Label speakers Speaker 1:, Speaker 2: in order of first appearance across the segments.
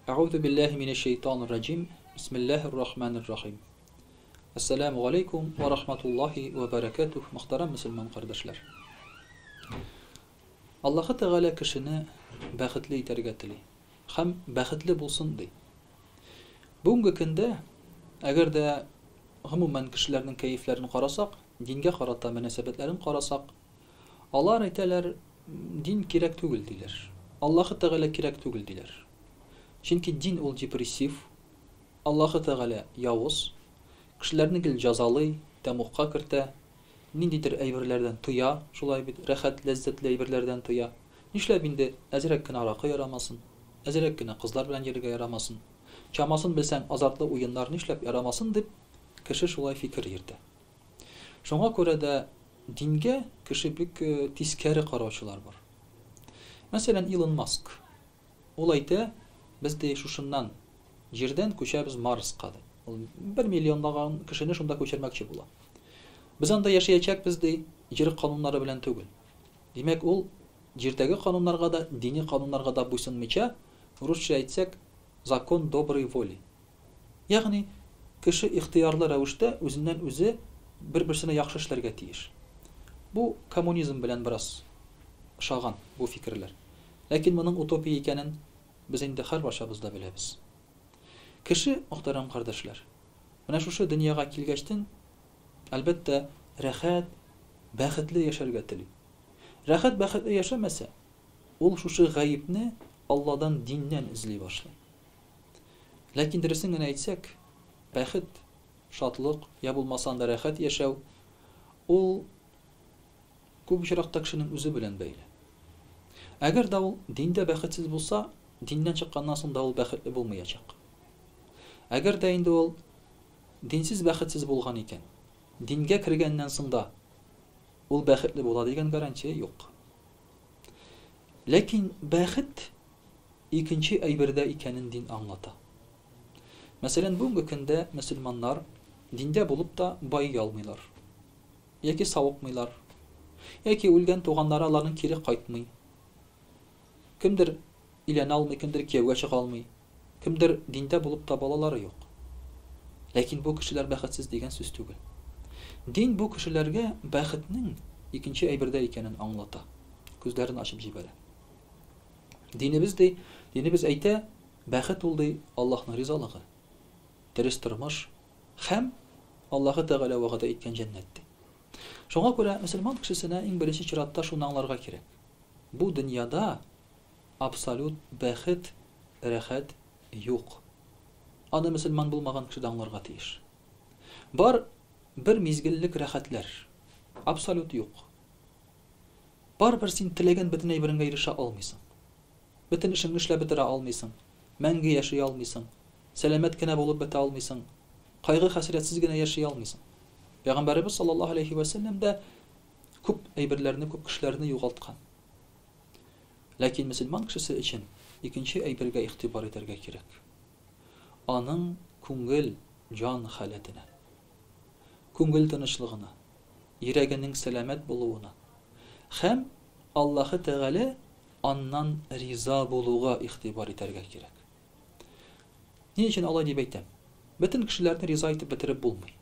Speaker 1: Әгъузу биллаһи минәш шәйтанир раҗим. Бисмиллаһир рахманир рахим. Әссәламү галәйкүм вә рахматуллаһи вә бәрәкәтүһ, мөхтәрәм мөселман кардәшләр. Аллаһы Тәгалә кешене бәхетле итәргә тели һәм бәхетле булсын ди. Бүгенге көндә, әгәр дә гомумән кешеләрнең кәефләрен карасак, дингә карата мөнәсәбәтләрен карасак, Алар әйтәләр, дин кирәк түгел, диләр. Аллаһы Тәгалә кирәк түгел, диләр. Чөнки дин ул депрессив, Аллаһы Тәгалә явыз, кешеләрне гел җазалый, тәмугка кертә, ниндидер әйберләрдән тыя, шулай бит, рәхәт, ләззәтле әйберләрдән тыя. Нишләп инде әзрәк кенә аракы ярамасын, әзрәк кенә кызлар белән йөрергә ярамасын, чамасын белсәң, азартлы уеннар нишләп ярамасын, дип, кеше шулай фикер йөртә. Шуңа күрә дә дингә кеше бик тискәре караучылар бар. Мәсәлән, Илон Маск. Ул әйтә, без ди шушыннан Җирдән күчәбез Марска ди. Ул бер миллионлаган кешене шунда күчермәкче була. Без анда яшәячәкбез ди, Җир кануннары белән түгел. Димәк, ул Җирдәге кануннарга да, дини кануннарга да буйсынмыйча, русча әйтсәк, закон доброй воли. Ягъни, кеше ихтыярлы рәвештә үзеннән-үзе бер-берсенә яхшы эшләргә тиеш. Бу коммунизм белән бераз ошаган бу фикерләр. Ләкин моның утопия икәнен без инде һәрбарчабыз да беләбез. Кеше, мөхтәрәм кардәшләр, менә шушы дөньяга килгәчтен, әлбәттә, рәхәт, бәхетле яшәргә тели. Рәхәт, бәхетле яшәмәсә, ул шушы гаепне Алладан, диннән эзли башлый. Ләкин дөресен генә әйтсәк, бәхет, шатлык, я булмаса анда рәхәт яшәү, ул күп очракта кешенең үзе белән бәйле. Әгәр дә ул диндә бәхетсез булса, диннән чыкканнан соң да ул бәхетле булмаячак. Әгәр дә инде ул динсез бәхетсез булган икән, дингә кергәннән соң да ул бәхетле була дигән гарантия юк. Ләкин бәхет икенче әйбердә икәнен дин аңлата. Мәсәлән, бүгенге көндә мөселманнар диндә булып та байый алмыйлар. Яки савыкмыйлар. Яки үлгән туганнары аларның кире кайтмый. Кемдер өйләнә алмый, кемдер кияүгә чыга алмый. Кемдер диндә булып та балалары юк. Ләкин бу кешеләр бәхетсез дигән сүз түгел. Дин бу кешеләргә бәхетнең икенче әйбердә икәнен аңлата. Күзләрен ачып җибәрә. Динебез ди, динебез әйтә, бәхет ул ди Аллаһның ризалыгы, дөрес тормыш һәм Аллаһы Тәгалә вәгъдә иткән җәннәт ди. Шуңа күрә мөселман кешесенә иң беренче чиратта шуны аңларга кирәк. Бу дөньяда абсолют бәхет, рәхәт юк. Аны мөселман булмаган кеше дә аңларга тиеш. Бар бер мизгеллек рәхәтләр. Абсолют юк. Барыбер син теләгән бөтен әйбереңгә ирешә алмыйсың. Бөтен эшеңне эшләп бетерә алмыйсың. Мәңге яши алмыйсың. Сәламәт кенә булып бетә алмыйсың. Кайгы-хәсрәтсез генә яши алмыйсың. Пәйгамбәребез саллаллаһу алейһи вә сәлләм дә күп әйберләрне, күп кешеләрне югалткан. Ләкин мөселман кешесе өчен икенче әйбергә игътибар итәргә кирәк. Аның күңел, җан халәтенә. Күңел тынычлыгына. Йөрәгенең сәламәт булуына һәм Аллаһы Тәгалә аннан риза булуга игътибар итәргә кирәк. Ни өчен алай дип әйтәм? Бөтен кешеләрне риза итеп бетереп булмый.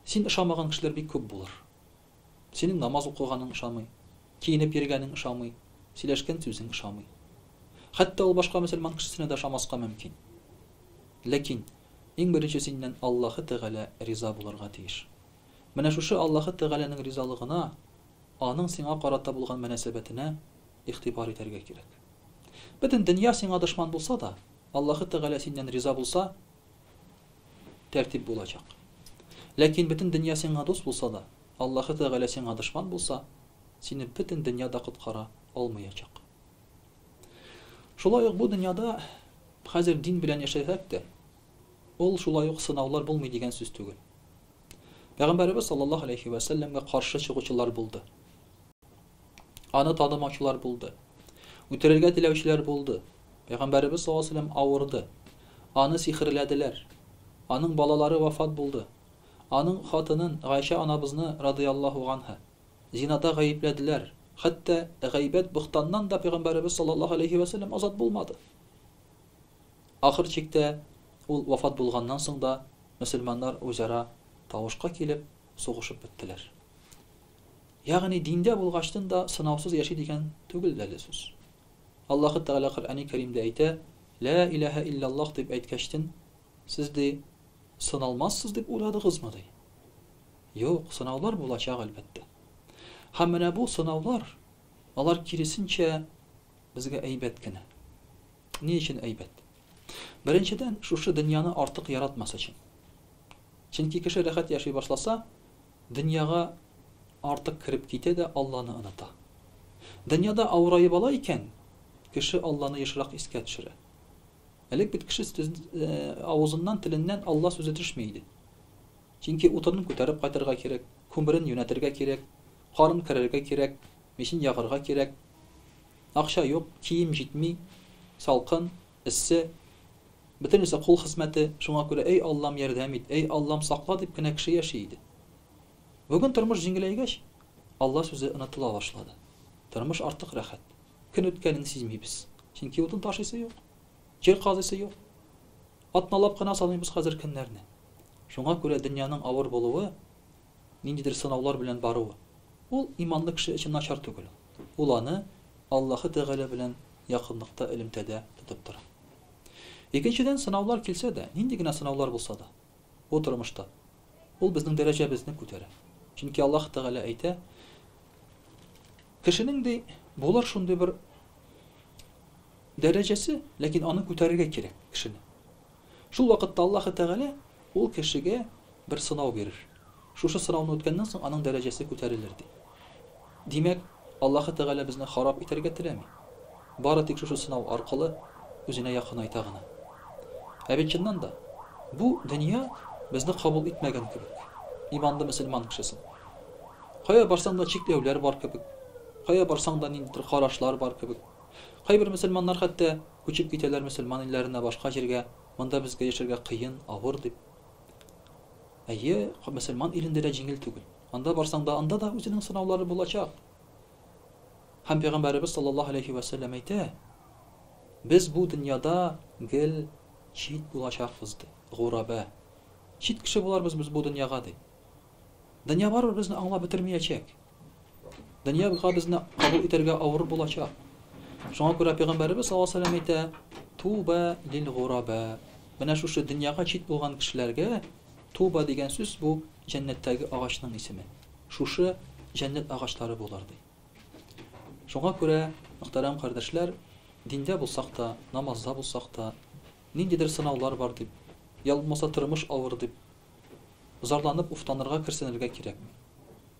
Speaker 1: Син ошамаган кешеләр бик күп булыр. Синең намаз укыганың ошамый, киенеп йөргәнең ошамый, сөйләшкән сүзең ошамый. Хәтта ул башка мөселман кешесенә дә ошамаска мөмкин. Ләкин иң беренче синнән Аллаһы Тәгалә риза булырга тиеш. Менә шушы Аллаһы Тәгаләнең ризалыгына, аның сиңа карата булган мөнәсәбәтенә игътибар итәргә кирәк. Бөтен дөнья сиңа дошман булса да, Аллаһы Тәгалә синнән риза булса, тәртип булачак. Ләкин бөтен дөнья сиңа дус булса да, Аллаһы Тәгалә сиңа дошман булса, сине бөтен дөнья да коткара алмаячак. Шулай ук бу дөньяда хәзер дин белән яшәсәк тә, ул шулай ук сынаулар булмый дигән сүз түгел. Пәйгамбәребез саллаллаһу алейхи вә сәлләмгә каршы чыгучылар булды. Аны танымаучылар булды. Үтерергә теләүчеләр булды. Пәйгамбәребез саллаллаһу алейхи вә сәлләм авырды. Аны сихерләделәр. Аның балалары вафат булды. Аның хатынын Гайшә анабызны радыяллаһу ганһа зинада гаепләделәр. Хәтта гайбәт, бохтаннан да пәйгамбәребез саллаллаһу алейхи вә сәлләм азат булмады. Ахыр чиктә, ул вафат булганнан соң да мөселманнар үзара тавышка килеп, сугышып беттеләр. Ягъни диндә булгачтын да сынаусыз яши дигән түгел әле сүз. Аллаһы Тәгалә Коръәни Кәримдә әйтә, Лә иләһә илляллаһ дип әйткәчтен, сез, ди, сыналмассыз дип уйладыгызмы, ди. Юк, сынаулар булачак, әлбәттә. Һәм менә бу сынаулар, алар киресенчә безгә әйбәт кенә. Ни өчен әйбәт? Беренчедән, шушы дөньяны артык яратмас өчен. Чөнки кеше рәхәт яши башласа, дөньяга артык кереп китә дә Алланы оныта. Дөньяда авыраеп ала икән, кеше Алланы ешрак искә төшерә. Элек бит кеше авызыннан, теленнән Алла сүзе төшми иде. Чөнки утынын күтәреп кайтырга кирәк, күмерен юнәтергә кирәк, карын керергә кирәк, мичен ягарга кирәк. Акча юк, кием җитми, салкын, эссе, бөтенесе кул хезмәте, шуңа күрә, әй Аллам, ярдәм ит, әй Аллам, сакла дип кенә кеше яши иде. Бүген тормыш җиңеләйгәч, Алла сүзе онытыла башлады. Тормыш артык рәхәт. Көн үткәнен сизмибез. Чөнки утын ташыйсы юк, җир казыйсы юк. Атналап кына саныйбыз хәзер көннәрне. Шуңа күрә дөньяның авыр булуы, ниндидер сынаулар белән баруы, ул иманлы кеше өчен начар түгел. Ул аны Аллаһы Тәгалә белән якынлыкта, элемтәдә тотып тора. Икенчедән, сынаулар килсә дә, нинди генә сынаулар булса да, бу тормышта, ул безнең дәрәҗәбезне күтәрә. Чөнки Аллаһ Тәгалә әйтә, кешенең, ди, булыр шундый бер дәрәҗәсе, ләкин аны күтәрергә кирәк кешене. Шул вакытта Аллаһы Тәгалә ул кешегә бер сынау бирер. Шушы сынауны үткәннән соң аның дәрәҗәсе күтәрелер, ди. Димәк, Аллаһы Тәгалә безне харап итәргә теләми. Бары тик шушы сынау аркылы үзенә якынайта гына. Ә бит чыннан да, бу дөнья безне кабул итмәгән кебек, иманлы мөселман кешесен. Кая барсаң да чикләүләр бар кебек, кая барсаң да ниндидер карашлар бар кебек. Кайбер мөселманнар хәтта күчеп китәләр мөселман илләренә, башка җиргә, монда безгә яшәргә кыен, авыр дип. Әйе, мөселман илендә дә җиңел түгел. Анда барсаң да, анда да үзенең сынаулары булачак. Һәм Пәйгамбәребез саллаллаһу алейһи вә сәлләм әйтә, Без бу дөньяда гел чит булачакбыз, ди. Гурабә. Чит кеше буларбыз без бу дөньяга, ди. Дөнья барыбер безне аңлап бетермиячәк. Дөньяга безне кабул итәргә авыр булачак. Шуңа күрә Пәйгамбәребез саллаллаһу алейһи ва сәлләм әйтә, Туба лил гураба. Менә шушы дөньяга чит булган кешеләргә туба дигән сүз бу җәннәттәге агачның исеме. Шушы җәннәт агачлары булыр ди. Шуңа күрә, мөхтәрәм кардәшләр, диндә булсак та, намазда булсак та, ниндидер сынаулар бар дип, я булмаса тормыш авыр дип, зарланып уфтанырга, керсенергә кирәкми.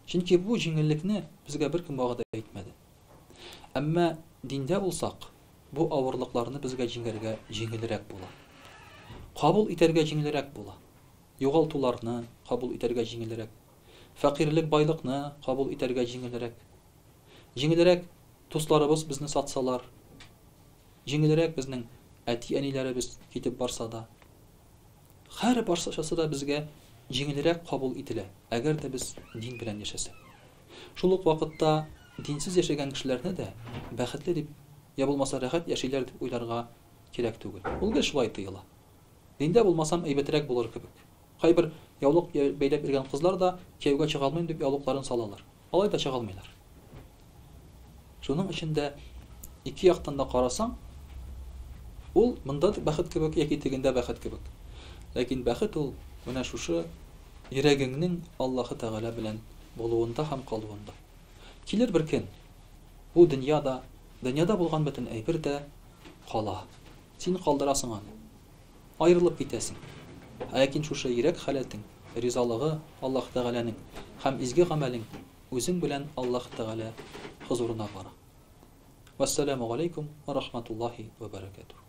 Speaker 1: Чөнки бу җиңеллекне безгә беркем вәгъдә итмәде. Әмма диндә булсак, бу авырлыкларны безгә җиңәргә җиңелрәк була. Кабул итәргә җиңелрәк була. Югалтуларны кабул итәргә җиңелрәк. Фәкыйрьлек байлыкны кабул итәргә җиңелрәк. Җиңелрәк дусларыбыз безне сатсалар. Җиңелрәк безнең әти-әниләребез китеп барса да. Һәр барчасы да безгә җиңелрәк кабул ителә, әгәр дә без дин белән яшәсәк. Шул ук вакытта динсез яшәгән кешеләрне дә бәхетле дип, я булмаса рәхәт яшиләр дип уйларга кирәк түгел. Ул гел шулай тоела. Диндә булмасам әйбәтрәк булыр кебек. Кайбер яулык бәйләп йөргән кызлар да кияүгә чыга алмыйм дип яулыкларын салалар. Алай да чыга алмыйлар. Шуның өчен дә ике яктан да карасаң, ул монда бәхет кебек яки тегендә бәхет кебек. Ләкин бәхет ул менә шушы йөрәгеңнең Аллаһы Тәгалә белән булуында һәм калуында. Килер бер көн, бу дөнья да, дөньяда булган бөтен әйбер дә кала. Син калдырасың аны. Аерылып китәсең. Ләкин шушы йөрәк халәтең, ризалыгы Аллаһ Тәгаләнең һәм изге гамәлең үзең белән Аллаһ Тәгалә хозурына бара. Вәссәламү галәйкүм вә рахматуллаһи вә бәрәкәтүһ.